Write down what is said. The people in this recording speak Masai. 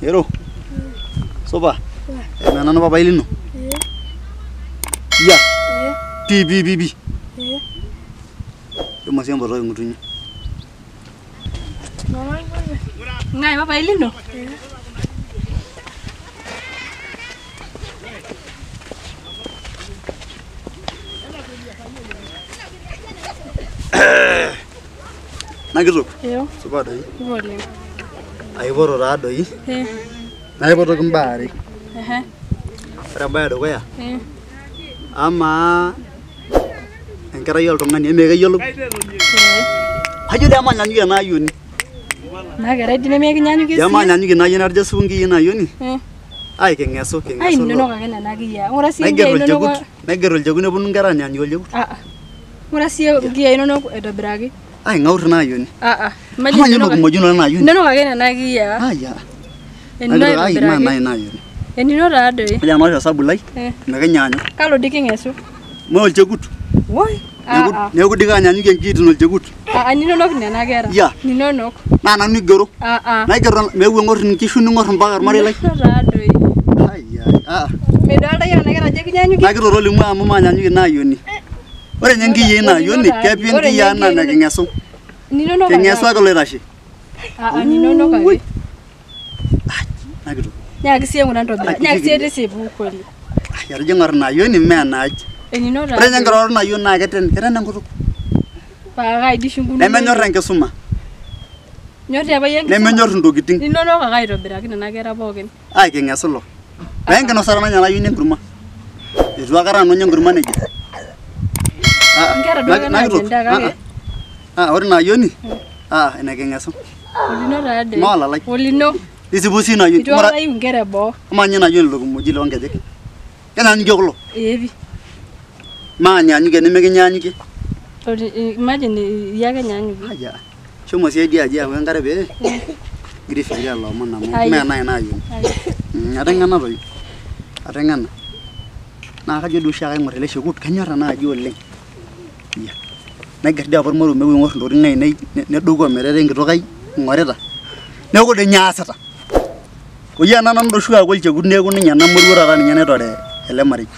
Ero. Supa. Eme nanu papai lino. Iya. Pi pi pi pi. Shomo sii empotoki ng'utunyi. Ng'ae papai lino? Nakitok. Iyo. Supa doi. Supa oleng. Aipoto taa doi. Naipotoki imbaa are. Ore embae edukuya. Amaa enkerai oltung'ani eme keyiolou? Kajo doi emanyanyukie ena ayioni. Ena kerai dii nemekinyanyukie siyie. Emanyanyukie ina ayioni atejo esipu nkiyia ina ayioni. Ai king'esu Ai king'esu. inonok ake nena kiyiaa. Ng'ura siyie Naiger nkiyia inonok. olchekut, naiger olchekut neponu nkera anyaanyukie olchekut. Ng'ura siyie nkiyia inonok aitobiraki. Ai ng'aur ina ayioni. Imagine Amaa ninye inonok orkimojino lena ayioni. inonok ake nena kiyiaa. Aya. Enino Ai maa aitobiraki. nai ina ayioni. Enino taa doi. Aja maosho osabu lai mekinyaanyuk. Kalo dii king'esu? Mee olchekut. Woi. Neeku dii kaanyanyukie enkiitin olchekut. Ninonok nena kera. Iya. Ninonok. Naa nanu oigero. Naigero meeu aing'or inkishu ning'or mpaka ormarei lai. Ninonok taa doi. Ai Midolta iyie nena kera ajo ekinyanyukie? Nakitok tolimu amu maanyanyukie ina ayioni. Ore ninye nkiyia ina ayioni kepi nkiyia anaa ine king'esu. Ninonok ake. King'esu ake loitashe. Ninonok ake. Nakitok. Nyaaki siyie ng'ura ntobira. Nyaaki siyie tisipu kweli. Atejo aing'or ina ayioni mee enaaji. Enino taa. Ore ninye enkiroroto ina ayioni naa keten keten enkutuk. Paa kai dii oshi inkununo. Nemenyor enkisuma. Inyor dii apa iyie enkisuma. Nemenyor intokitin. Ninonok ake aitobiraki nena kera pookin. Ai king'esu ilo. Mee enkinosata nanya ena ayioni enkurma. Eitu aikata nanu anya enkurma nejia. Nkera duo ake naanya endaa kake. Ore ina ayioni ene king'esu. Olino taa doi. Mee olalai. Olino. Tisipu sii ina ayioni. Eitu aikata iu nkera eboo. Amaa ninye ina ayioni ilo kimoji loonkejek. Kenyaanyukie kulo? Ee pi. Maanyaanyukie nemekinyaanyukie. Imagine iyie ake enyaanyukie. Aya. Shomo siyie idia aji ayau enkare pee igira aifikiria lelo omon amu mee ena ina ayioni. Ateng'ena toi. Ateng'ena. Naa kajo doi oshiake aing'or ele shekut kenyor ena aji oleng. Iya. Naiger dii apa ormoruo meeu aing'or intokitin ainei nedoku ometaa enkitok ai ing'orita. Neeku doi ninye aasita. Oyie ena nanu doi aaku olchekut neeku ninye ena moruo taata ninye naitore ele marei.